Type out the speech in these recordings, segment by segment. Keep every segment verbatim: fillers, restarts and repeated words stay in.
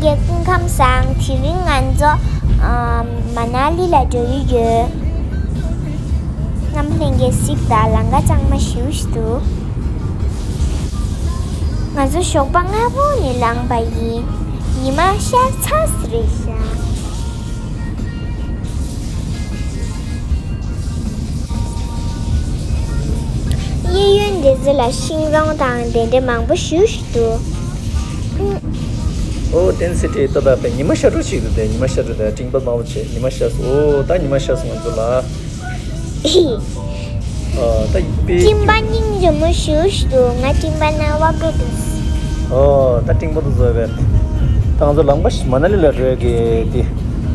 ཡ། སྐུ་ཁམས་བཟང་། དེ་རིང་ང་ཚོ་ཨམ་མ་ན་ལི་ལ་འགྲོ་ཡི་ཡོད། གནམ་ལྷན་རྒྱས་གཟིགས་དང་། ལམ་ཁ་གཙང་མ་ཞེ་པོ་ཞིག་འདུག་ང་ཚོ་ཞོགས་པ་སྔ་པོ་ནས་ལངས་པ་ཡིན། ཉི་མ་ཤར་ཚར་ཟིན་རེད་ཤག་གཡས་གཡོན་འདི་ཚོ་ལ་ཤིང་སྡོང་དང་དེ་འདྲ་མང་པོ་ཞེ་པོ་ཞིག་འདུག་ཨོ། ཏེན་སི་ཊི་ཏོ་བ་པེ། ཉི་མ་ཤར་འགྲོ་ཞིག་འདུག་སྟེ། ཉི་མ་ཤར་འགྲོ་དང་སྤྲིན་པ་མང་པོ་བྱས། ཉི་མ་ཤར་སོང་། ཨོ། ད་ཉི་མ་ཤར་སོང་། ང་ཚོ་ལ། ཨོ། ད་པེ། སྤྲིན་པ་སྙིང་རྗེ་མོ་ཞེ་པོ་ཞིག་འདུག་ང་སྤྲིན་པ་ནང་བབས་འགྲོ་འདུག་ཨོ། ད་སྤྲིན་པ་དེ་ཚོ་བས། ད་ང་ཚོ་ལམ་ཁ་ཞིག་མ་ན་ལི་ལ་འགྲོ་ཡ་གི་དེ།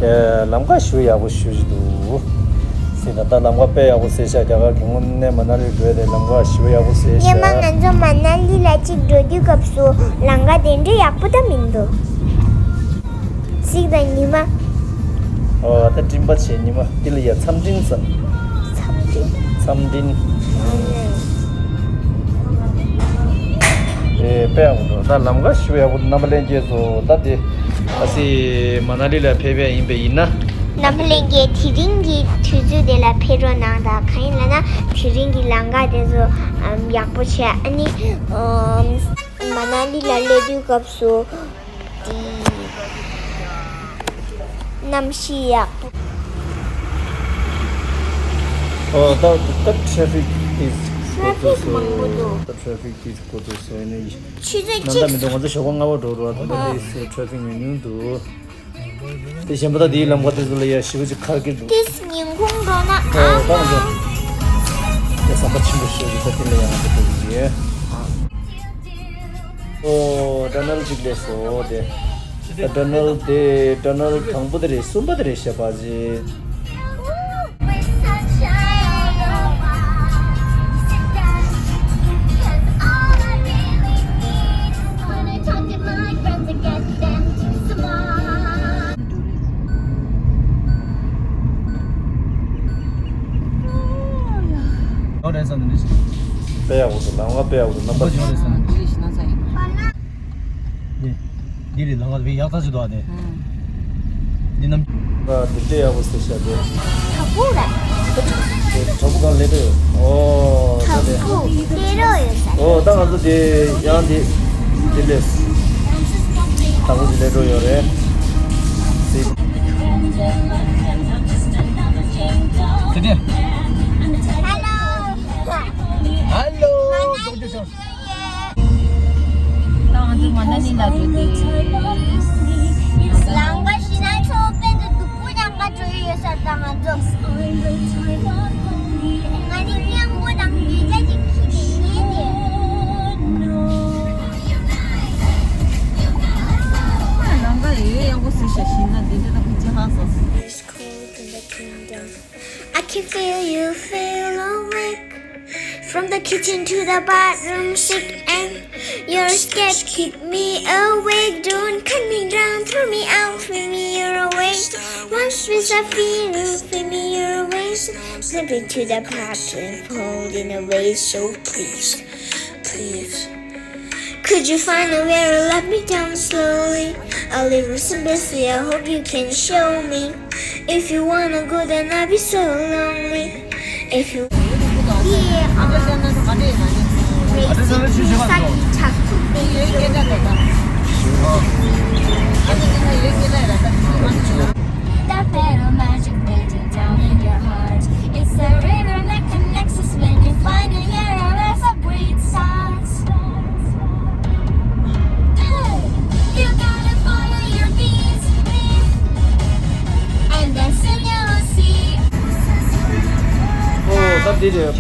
ཨེ། ལམ་ཁ་ཞེ་པོ་ཡག་པོ་ཞེ་པོ་ཞིག་འདུག་ཟེར། ད་ལྟ་ལམ་ཁ་དཔེ་ཡག་པོ་བཟོས་ཤག་རྒྱ་གར་གྱི་དངོས་གནས་མ་ན་ལི་འགྲོ་ཡ་དེ་ལམ་ཁ་ཞེ་པོ་ཡག་པོ་བཟོས་ཤག་སྔོན་མ་ང་ཚོ་མ་ན་ལི་ལ་གཅིག་འགྲོ་དུས་སྐབས་སུ་ལམ་ཁ་དེ་འདྲ་ཡག་པོ་ད་མི་འདུག་གཟིགས་དང་། ཉི་མ། ཨོ། ད་སྤྲིན་པ་བྱས། ཉི་མ་འདི་ལ་ཡ་མཚམས་སྤྲིན་ཟེར། མཚམས་སྤྲིན། མཚམས་སྤྲིན། ཨེ། དཔེ་ཡག་པོ་འདུག་ད་ལམ་ཁ་ཞེ་པོ་ཡག་པོ་འདུག་རྣམ་པ་ལྷན་རྒྱས་ཚོ། ད་དེ་ཨ་སི་མ་ན་ལི་ལ་ཕེབས་པ་ཡིན་པ་ཡིན་ན། རྣམ་པ་ལྷན་རྒྱས། དེ་རིང་གི་དུས་ཚོད་དེ་ལ་ཕེབས་རོགས་གནང་དང་། གང་ཡིན་ལབ་ན་དེ་རིང་གི་ལམ་ཁ་དེ་ཚོ་ཨམ་ཡག་པོ་བྱས། ཨ་ནི་ཨམ་མ་ན་ལི་ལ་སླེབས་དུས་སྐབས་སུ། གནམ་གཤིས་ཡག་པོ། ཨོ། ད་ད་ཊེ་ཕིག་དེ་ཊེ་ཕིག་མང་པོ་འདུག་ད་ཊེ་ཕིག་དེ་གོ་ཐུབ་སོང་ནི། ཆུ་ཚོད་གཅིག་ནམ་ཟླ་མི་འདུག་ང་ཚོ་ཞོགས་པ་སྔ་པོ་འགྲོ་རོགས། ད་ལྟ་དེ་ཊེ་ཕིག་ཉུང་ཉུང་འདུག་དེ་གཞན་པ་ད་དེའི་ལམ་ཁ་དེ་ཚོ་ལ་ཡ་ཞེ་པོ་ཅིག་ཁ་སྐད་འདུག་དེ་ཉིན་གུང་འགྲོ་ན། ཨོ། ད་ང་ཚོ་དེ་ཟམ་པ་ཆེན་པོ་ཞིག་རེད། ད་དེ་ལ་ཡ་ང་ཚོ་འགྲོ་གི་ཡོད། ཨོ། ཊ་ནེལ་གཅིག་སླེབས་སོང་། དེ་དེ་ཊ་ནེལ་དེ། ཊ་ནེལ་དང་པོ་དེ་རེད། གསུམ་པ་དེ་རེད་ཤག་པ་ཅི། དཔེ་ཡག་པོ་འདུག་ལམ་ཁ་དཔེ་ཡག་པོ་འདུག་རྣམ་པ། འདི་འདི་རེད། ལམ་ཁ་དཔེ་ཡག་ཐག་ཆོད་འདུག་ཨ་དེ། འདི་རྣམ། ཨ། དེ་དཔེ་ཡག་པོ་བཟོས་ཤག་དེ། བྲག་ཕུག་རེད། དེ་བྲག་ཕུག་སྒང་སླེབས་འགྲོ་ཡོད། ཨོ། ད་དེ། བྲག་ཕུག་སླེབས་འགྲོ་ཡོད་ས་རེད། ཨོ། ད་ང་ཚོ་དེ་ཡང་དེ་དེ་སླེབས། བྲག་ཕུག་དེ་སླེབས་འགྲོ་ཡོད་རེད། དེ་དེ། ཧེ་ལོ། ཧེ་ལོ། ད་ང་ཚོ་མ་ན་ལི་ལ་འགྲོ་དུས། ལམ་ཁ་ཞིག་ན་ཚོ་དཔེ་འདུག་སྡུག་པོ་ཉམས་ཁ་འགྲོ་ཡི་ཡོད་ས་དང་ང་ཚོ། ང་ནི་སྙན་པོ་དང་ཉེས་ཆད་ཅིག་ཁྱེར་ནས་ཉལ་ཏེ། ལམ་ཁ་ཡོད་ཡག་པོ་བཟོས་ཤག་ཤིང་ན་འདི་འདྲ་ད་ཁོ་ཅི་ཧང་སོང་། I can feel you feel awake. From the kitchen to the bathroom, sick and you're scared. Keep me awake, don't cut me down, throw me out, free me, you're a waste. Once was a feeling, free me, you're a waste. Slip into the pattern, falling away, so please, please. Could you find a way to let me down slowly? I'll leave you some busy, I hope you can show me. If you wanna go, then I'll be so lonely. If you The fatal magic painting down in your heart. It's a river that connects us when you find it, yeah, that's a great start. You gotta follow your beats, and then soon you'll see. ཨོ། ད་འདི་རེད།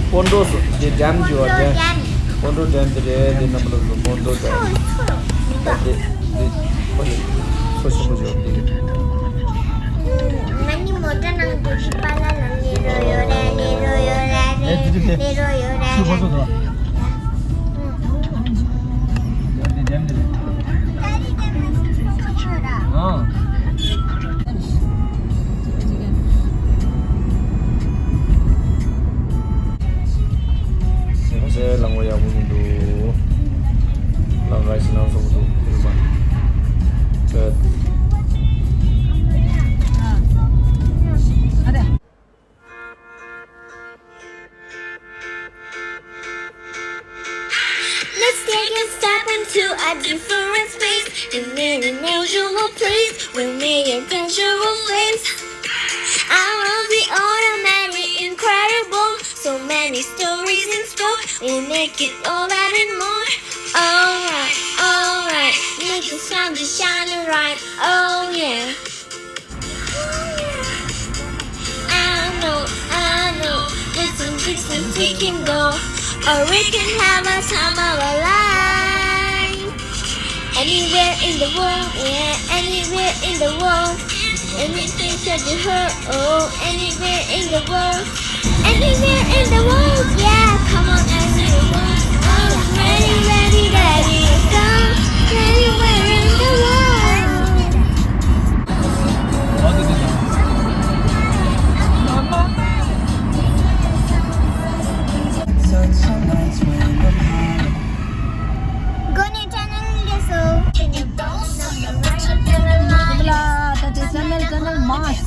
སྤོན་ཊོ་སོ། འདི་ཌེམ་ཅིག་ཡོད་རེད། སྤོན་ཊོ་ཌེམ་འདི་རེད། འདི་རྣམ་པ་ལ་སོ་སྤོན་ཊོ་ཌེམ། ད་འདི་འདི་ཨོ་ལེ། མཚོ་ཆེན་པོ་ཅིག་ཡོད་རེད། ང་ནི་མོ་ཊ་ནང་དུ་ཅིག་པཱ་ལགས་ལ་སླེབས་རོགས་ཡོད་རེད། སླེབས་རོགས་ཡོད་རེད། སླེབས་རོགས་ཡོད་རེད། ཤུ་ཕོ་ཚོ་དང་། ལམ་ཁ་ཡག་པོ་མི་འདུག་ལམ་ཁ་ཞེད་སྣང་ཚ་པོ་འདུག་དེ་རུ་མ། Let's take a step into a different space. We made an unusual place. We made a dangerous place. I love the automatic, incredible. So many stories in store. We make it all that and more. Alright, alright. Make the sun just shine right. Oh yeah. I know, I know, there's some distance we can go, or we can have a time of our life. Anywhere in the world, yeah, anywhere in the world. Anything that you heard, oh, anywhere in the world. Anywhere in the world, yeah, come on, everyone. I'm ready, ready, ready, go. Anywhere in the world. Go to channel, yes, so. Bla, ta te channel, channel mas.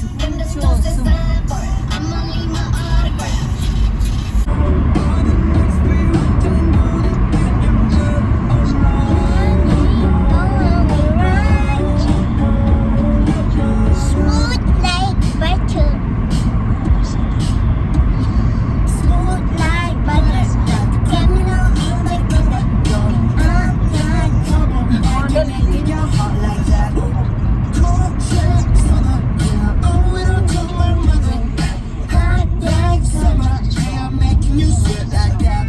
Smooth like butter. Smooth like butter. Criminal on the corner. I'm not trouble. I can make it your heart like that. Cold shit, summer, yeah. Oh, we don't come around. Hot like summer, yeah, I'm making you sweat like that.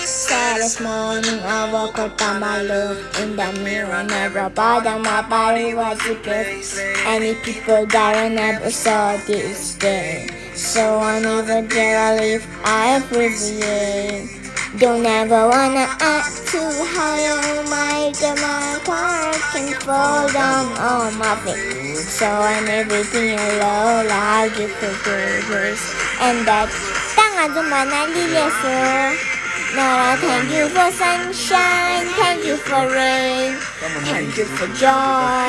Saddest morning, I woke up and I look in the mirror, never bother my body was depressed. Any people that I never saw this day, so I never dare leave, I appreciate. Don't ever wanna act too high, oh my God, my heart can fall down on my feet. So I'm everything alone, I give for purpose and that. ད་ང་ཚོ་མ་ན་ལི་སླེབས་སོང་། ནོ་ར། Thank you for sunshine, thank you for rain, thank you for joy,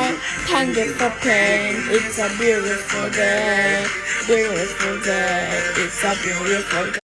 thank you for pain. It's a beautiful day, beautiful day, it's a beautiful day.